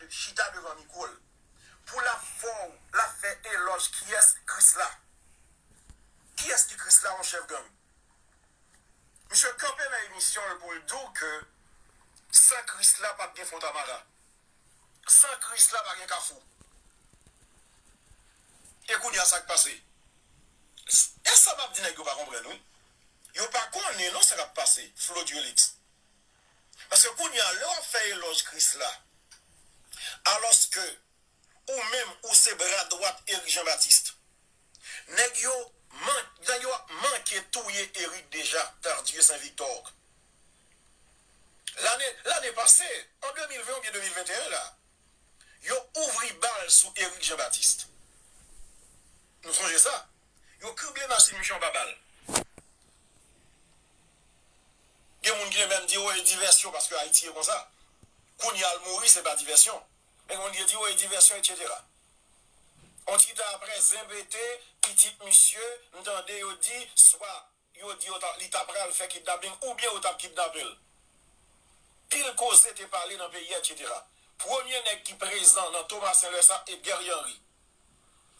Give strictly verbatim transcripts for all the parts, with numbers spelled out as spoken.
chita devan mikwo l pou l ap fè w, l ap fè elòj kiyès Krisla. Kiyès ki Krisla, yon chèf gang? Misye kanpe nan emisyon l pou l di w ke san Krisla p ap gen Fontamara. San Krisla pa gen Kafou. E kounye a sa k pase? E sa m ap di nèg yo pa konprann wi. Yo pa konnen non sa k ap pase, Flo Diolix. Paske kounye a lè w ap fè elòj Krisla, alòske ou menm ou se bra dwat Eric Jean Baptiste. Nèg yo man, nèg yo manke touye Eric deja, Tardieu Saint Victor. Lane, lane pase, an de mil ven oubyen de mil venteyen la, yo ouvri bal sou Eric Jean Baptiste. Nou sonje sa? Yo krible machin misye anba bal. Gen moun ki te menm di, "O, e divèsyon paske Ayiti ye konsa." Kounye a l mouri, se pa divèsyon. Men gen moun ki te di, "O, e divèsyon, etsetera." On ti tan apre, zen pete, pitit misye, m tande yo di, swa yo di yo ta, li ta pral fè kidnaping, oubyen yo t ap kidnape l. Pil koze te pale nan peyi a, etsetera. Premye nèg ki prezan nan Tomasen lè sa, e Guerrier Henry.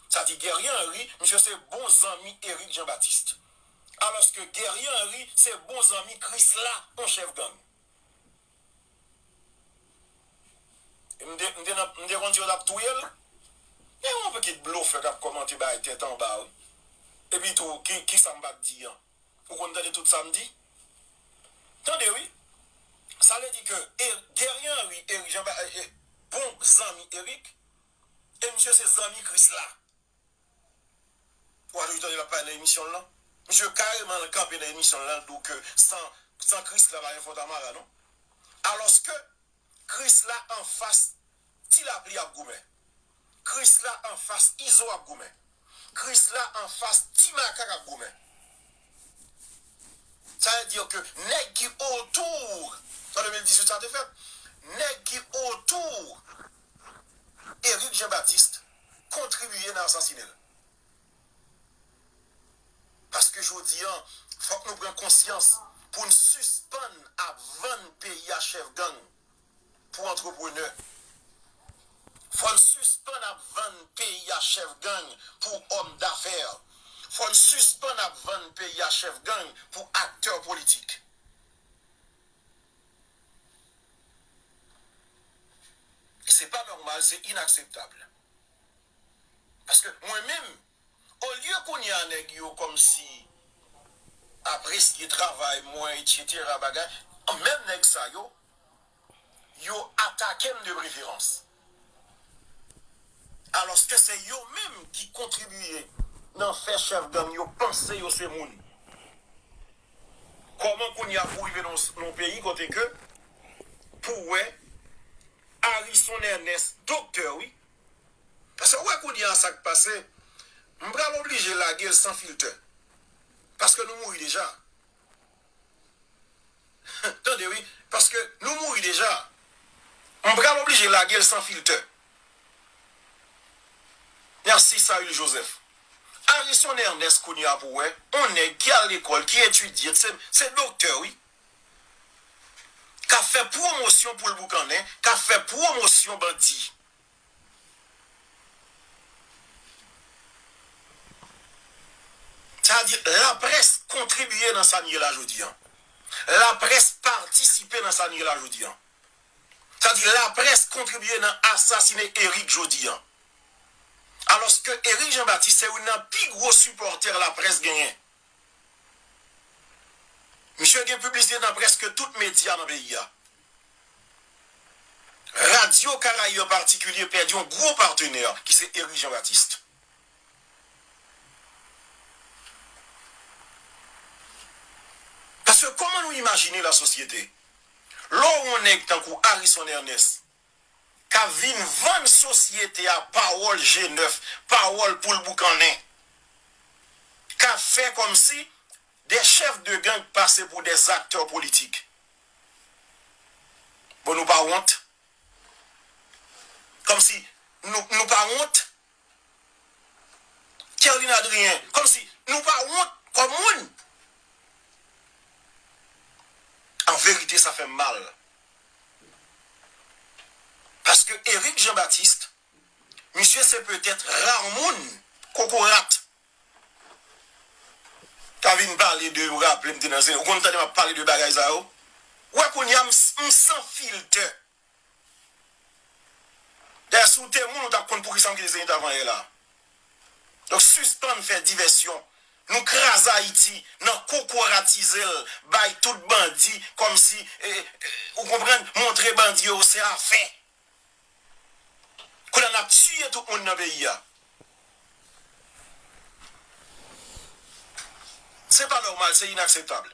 Sa di Guerrier Henry, misye se bon zanmi Eric Jean Baptiste. Alòske Guerrier Henry se bon zanmi Krisla, yon chèf gang. M te, m te nan, m te konn di yo t ap touye l. Gen yon pakèt blofè k ap kòmante bay tèt anba, wi. Epi tou, ki, ki sa m pa t di an? Ou konn tande tout sa m di? Tande, wi. Sa vle di ke e, Guerrier Henry, Eric Jean Ba-, e, e, bon zanmi Eric, e misye se zanmi Krisla. Ou pa toujou tande l ap pale nan emisyon l lan? Misye kareman al kanpe nan emisyon l lan, l di w ke san, san Krisla pa gen Fontamara, non? Alòske Krisla anfas Ti Lapli ap goumen. Krisla anfas Izo ap goumen. Krisla anfas Ti Makak ap goumen. Sa vle di ke nèg ki otou, an de mil dizuit sa te fèt, nèg ki otou Eric Jean Baptiste kontribiye nan asasinen l. Paske jodi an, fòk nou pran konsyans pou n sispann ap vann peyi a chèf gang pou antreprenè. Fò n sispann ap vann peyi a chèf gang pou òm dafè. Fò n sispann ap vann peyi a chèf gang pou aktè politik. E se pa nòmal, se inakseptab. Paske mwen menm, olye kounye a nèg yo kòmsi apresye travay mwen, etsetera, bagay, menm nèg sa yo, yo atake m de preferans. Alòske se yo menm ki kontribiye nan fè chèf gang yo panse yo se moun. Kòman kounye a pou rive nan, nan yon peyi kote ke pou wè Arison Ernest, doktè, wi. Paske ou wè kounye a sa k pase, m pral oblije lage l san filtè. Paske nou mouri deja. Tande, wi. Paske nou mouri deja. M pral oblije lage l san filtè. Mèsi, Saül Joseph. Arison Ernest kounye a pou wè, on nèg ki al lekòl, ki etidye, se, se doktè, wi. K ap fè pwomosyon pou l boukannen, k ap fè pwomosyon bandi. Sa di, laprès kontribiye nan sa n ye la jodi an. Laprès patisipe nan sa n ye la jodi an. Sa di, laprès kontribiye nan asasine Eric jodi an. Alòske Eric Jean Baptiste se youn nan pi gwo sipòtè laprès genyen. Misye gen piblisite nan prèske tout medya nan peyi a. Radyo Karayib an patikilye pèdi yon gwo patenè ki se Eric Jean Baptiste. Paske kòman nou imajine lasosyete? Lè w wè yon nèg tankou Arison Ernest k ap vin vann sosyete a pawòl je nèf, pawòl pou l boukannen, k ap fè kòmsi des chefs de gang pase pou des acteurs politiques. Bon, nou pa wont? Kòmsi nou, nou pa wont? Kerline Adrien, kòmsi nou pa wont kòm moun? An verite, sa fè m mal. Paske ke Eric Jean Baptiste, misye se petèt ra moun kokorat ka vin pale de, ou raple m te nan Zenith, ou konn tande m ap pale de bagay sa yo? Ou wè kounye a m, m san filtè. Dayè, si w te moun, ou t ap konn poukisa m kite Zenith avan yè la. Donk, sispann fè divèsyon. Nou kraze Ayiti nan kokoratize l, bay tout bandi kòmsi, e, e, ou konprann, montre bandi yo se afè. Kounye a n ap tiye tout moun nan peyi a. Se pa nòmal, se inakseptab.